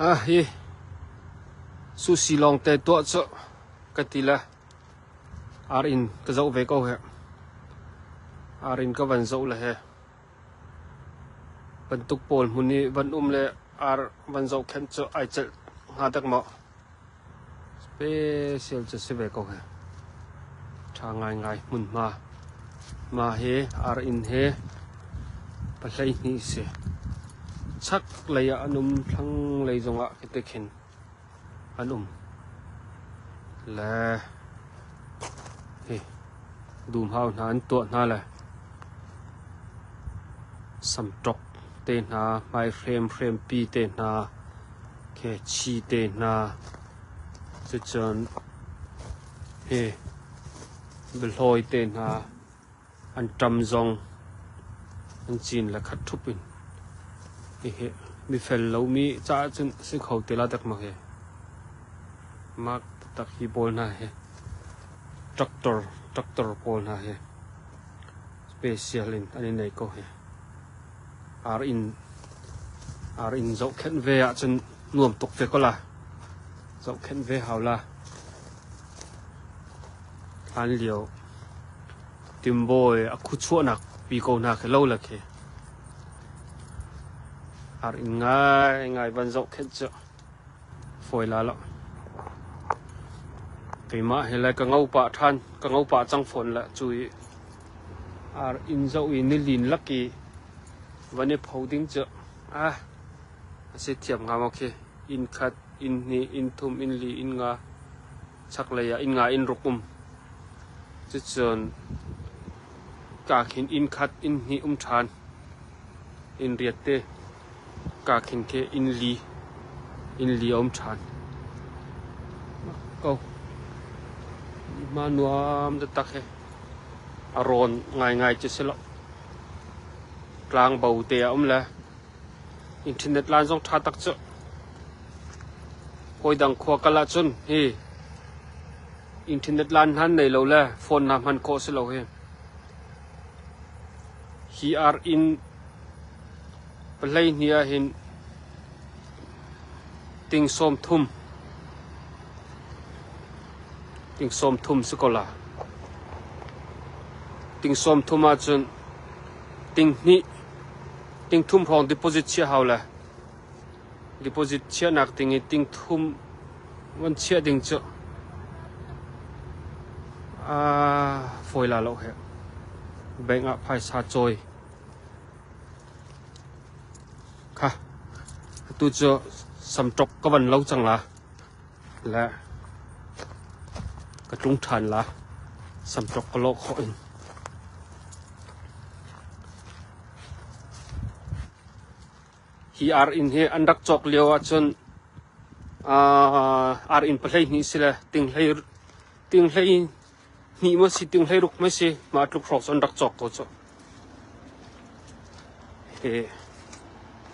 Hi sushi lawngte tuah cu ka ti le ar inn ka zoh ve ko hih. Ar inn ka van zoh le he bantuk pawl hmun i van um le ar van zohkhenh cu ai celh hnga dek maw? Special cu si ve ko hih. Ṭha ngaingai hmunhma. Mah hi ar inn hi 12 si. Chaklei ah an um, thlanglei zongah khiti khin an um. Le hi dumhau hna an tuah hna le samṭok te hna, hmaihrem hrempi te hna, Khechi te hna cucun hi biahlawi te hna an ṭam zong an cin le khat ṭhup in hihi mifel lomi caah cun a si kho te la dek maw hi. Mak taktak hi pawl hna hi tractor tractor pawl hna hi special in an i nei ko hi. Ar inn zohkhenh ve ahcun nuam tuk ve ko la. Zohkhenh ve hau la. Hlan lio Timbawi a khuchuahnak pi ko hna khi lo le khi. Ar inn ngaingai van zohkhenh cu fawi la lo. Keimah hi le ka ngo pah ṭhan, ka ngo pah cang fawn le cu i Ar inn zoh i nilin lak i van i pho ding cu a si thiam hnga maw khi. Inn khat, inn hnih, inn thum, inn li, inn nga, chaklei ah inn nga, inn ruk um. Cucun ka khin inn khat, inn hnih um ṭhan. Inn riat te ka khin khi inn li, inn li a um ṭhan. Ko. Ma nuam taktak he. A rawn ngaingai cu si lo. Tlangbo te a um le internet line zong ṭha tak cu. Hawidang khua kal ahcun hi internet line hna nei lo le phone hna hman khawh si lo hi. Hi ar inn 12 ah hin ting 30 Ting 30 si ko la. Ting 30 ahcun ting hnih, ting thum hrawng deposit chiah hau le deposit chiahnak ding i ting thum van chiah ding cu fawi la lo he. Bank ah phaisa cawi. Kha atu cu samṭok ka van lo cang la. Le ka tlung ṭhan la. Samṭok ka lawh khawh in. Hi ar inn hi an rak cawk lio ahcun ar inn 12 si le ting 12 maw si ting 16 maw si mah tluk hrawng cu an rak cawk ko cu. Hi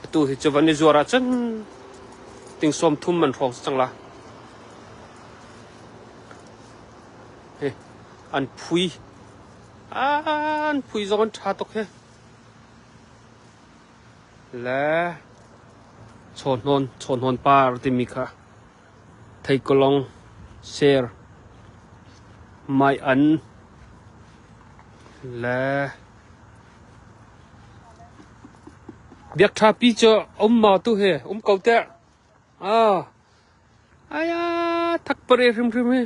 atu hi cu van i zuar ahcun ting 30 man hrawng si cang la. Hi an phui an phui zong an ṭha tuk hi. Le chawhnawn par timi kha theikolong, ser, maian le biakṭhapi cu um maw tu hi um ko teh. Ah, aya thakpare hrimhrim hi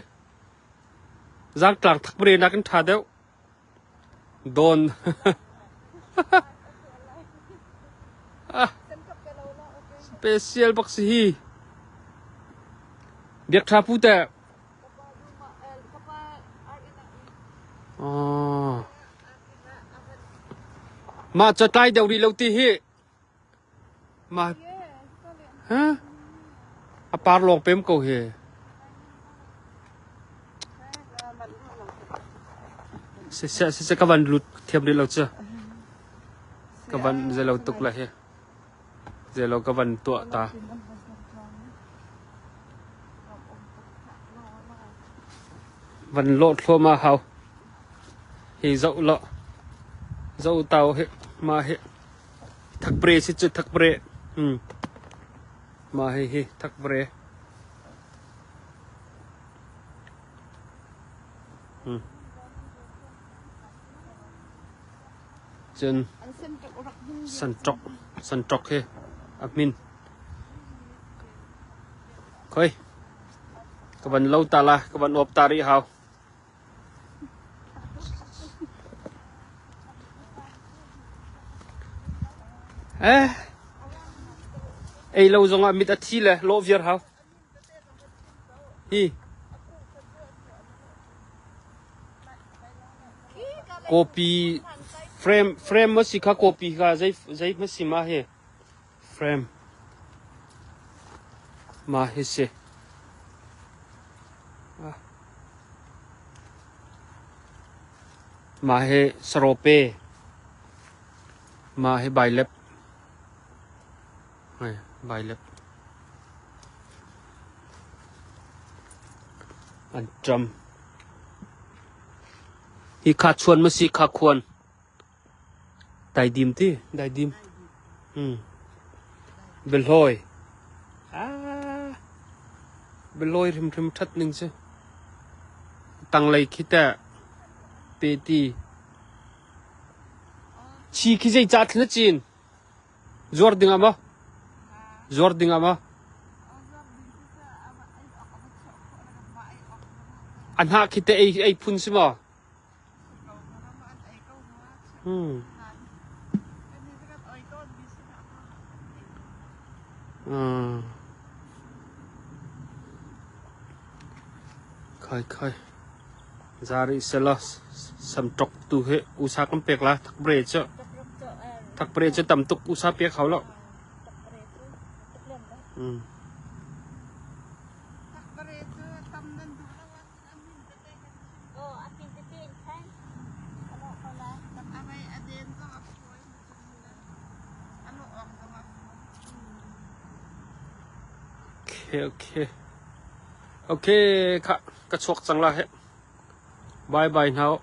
zaangtlang thakpare nakin ṭha deuh. Dawn. Special bak si hi. Biak tha pu te. Oh. Mah ca tlai deuh rih lo ti hi. Mah ha a par lawng pem ko hi. Siseh siseh ka van lut thiam rih lo cu. Ka van zelo tuk la hi. Zelo ka van tuah ta. Van lawh thluahmah hau. Hi zoh law. Zoh tau hi mah hi. Thakpre si cu thakpre. Mah hihi thakbre. Cun sanṭok sanṭok hi a hmin. Khoi ka van lo ta la ka van uap ta rih hau. Eh ei lo zongah mit a thi le lawh viar hau. Hi Kawpi frame frame ma si kha kawpi kha zei zei ma si ma hi frame ma hi si. Ma hi sarope ma hi bailep Hei bailep an ṭam. Hi kha chuan ma si kha khuan. Daidim ti daidim. Biahlawi. Ah, biahlawi hrimhrim ṭhat ning cu. Tanglei khi teh peti. Chi khi zeicah thil na cin? Zuar ding ah maw? Zuar ding ah maw? A hnah khi teh ei ei phun si maw? Hmm. Hmm. Khai khai. Zari sela samṭok tu hi usa kan pek la thakbre cu thakbre cu tam tuk usa pek hau lo. Mm. Okay, okay. Okay, kha ka chuak cang la he. Bye bye now.